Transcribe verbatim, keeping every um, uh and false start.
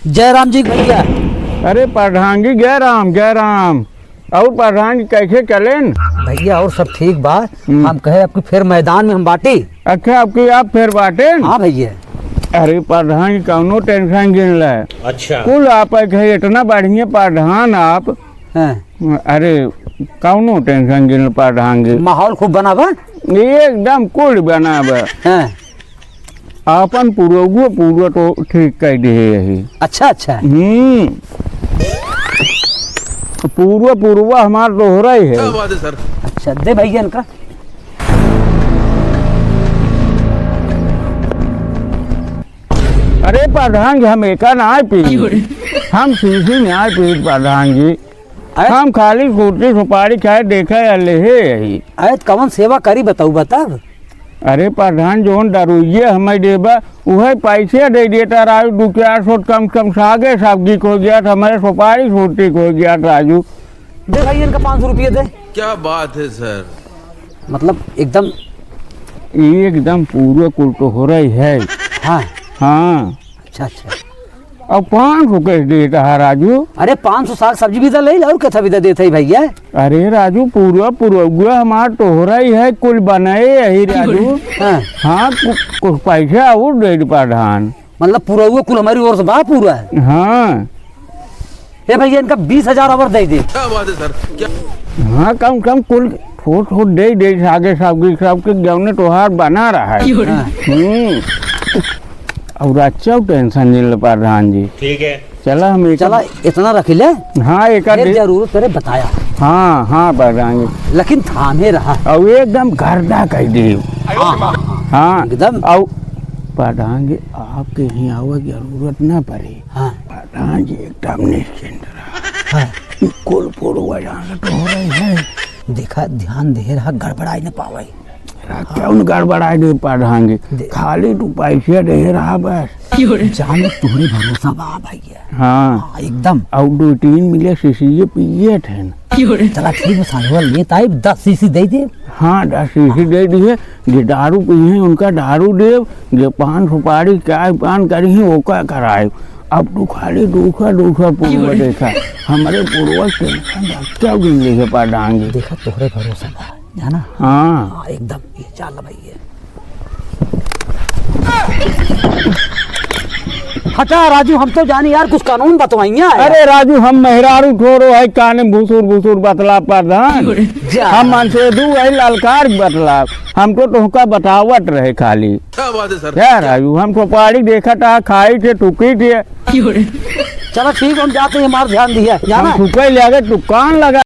जय राम जी भइया। अरे प्रधान जी, जय राम, जय राम। अउर प्रधान जी, कइसे चलेन? भइया, अउर सब ठीक बा। हम्म। हम कहे, अबकी फेर मैदान में हम बाटी। अच्छा, अबकी आप फेर बाटेन? हाँ भइया। अरे प्रधान जी, कउनो tension जिन लें। अच्छा। कुल आप एक है, एतना बढ़िया प्रधान आप। हाँ। अरे, कउनो tension जिन लें प्रधान जी। माहौल खूब बना बा? एकदम कुल बना बा। हाँ। आपन पुरउगो पूरा तो ठीक कइ दिहे यही। अच्छा, अच्छा। हम्म। पूरा पुरवा हमार तोहरा ही है। क्या बात है सर। अच्छा, दे भइया इनका। अरे प्रधान जी, हम एका नाहीं पी। हम शीशी नाहीं पी प्रधान जी। अरे? हम खाली सूटी सुपारी खाए, देखे अले हे यही। अरे, त कवन सेवा करी बताऊ, बताब? अरे प्रधान, जउन दरुइये हमें देबा, उहे पैसे दे देता राजू, दू चार सौ कम से कम सागे सब्जी को गया था, हमारे सुपारी सूटी को गया था राजू। दे भाई, इनका पाँच सौ रुपये दे। क्या बात है सर। मतलब एकदम। ये एकदम पूरा कुल तो हो रही है। हाँ। हाँ। अच्छा, अच्छा। अब पाँच सौ कैसे देता है राजू? अरे पाँच सौ साग सब्जी भी तो ले लो, और कैसा भी तो देता है भइया। अरे राजू, पूरा पुरौआ हमार तोहरा ही है, कुल बनाए यही राजू। हाँ। हाँ, कु-, कुछ पैसा और दे दे प्रधान। मतलब पुरौआ कुल हमारी ओर से बा पूरा। हाँ। ए भइया, इनका बीस हजार और दे दे। क्या बात है सर, क्या? हाँ, कम कम कुल थोड़ थोड़ दे दे, आगे सब के, सब के जौने तोहार बना रहा है। हाँ। हम्म। और अच्छा tension नहीं ले प्रधान जी। ठीक है। चला हम एक चला, इतना रख ले। हाँ, एक फिर आध जरूरत पड़े बताया। हाँ, हाँ, प्रधान जी। लेकिन थामे रहा। और एकदम गर्दा कर दे। हाँ, हाँ, हाँ। हाँ। एकदम। और प्रधान जी, आपके यहाँ आवे जरूरत ना पड़े। हाँ। प्रधान जी एकदम निश्चिंत रहा। हाँ। कुल पूर्वजान तो हो रहे हैं। देखा, ध्यान दे रहा, गड़बड़ाई न पावे। रहा, क्यों न गड़बड़ाई दे प्रधान जी? दे। खाली तू पैसे दे रहा बस। जान तोहरे भरोसा बा भइया। हाँ। हाँ, एकदम। और दो तीन मिले शीशी पिए थे न। चला ठीक है, सालवा लेत आइब, दस शीशी दे दे। हाँ, दस शीशी दे दिए। जे दारू पी हैं, उनका दारू देव, जे पान सुपारी, चाय पान करी हैं, ओका कराए। अब तू खाली दूसरा, दूसरा पूर्व देखा। हमरे पूर्वज tension रख के जिंदगी के पार डांगे। देखा, तोहरे भरोसा बा, जाना? हाँ। हाँ, एकदम, ये चाल भाई है। हटा राजू, हम तो जानी यार, कुछ कानून बतवाइया यार। अरे राजू, हम मेहरारू थोड़ो है, काने भुसुर भुसुर बतला प्रधान। जा। हम मनसेधू है, ललकार बतला। हम तो तोहका बतावत रहे खाली। क्या बात है सर? क्या राजू, हम सुपारी देखा था, खाई थे, थूकी थे। चलो ठीक, हम जाते हैं, हमार ध्यान दिया, जाना? हम थूके ले आगे, दुकान लगा।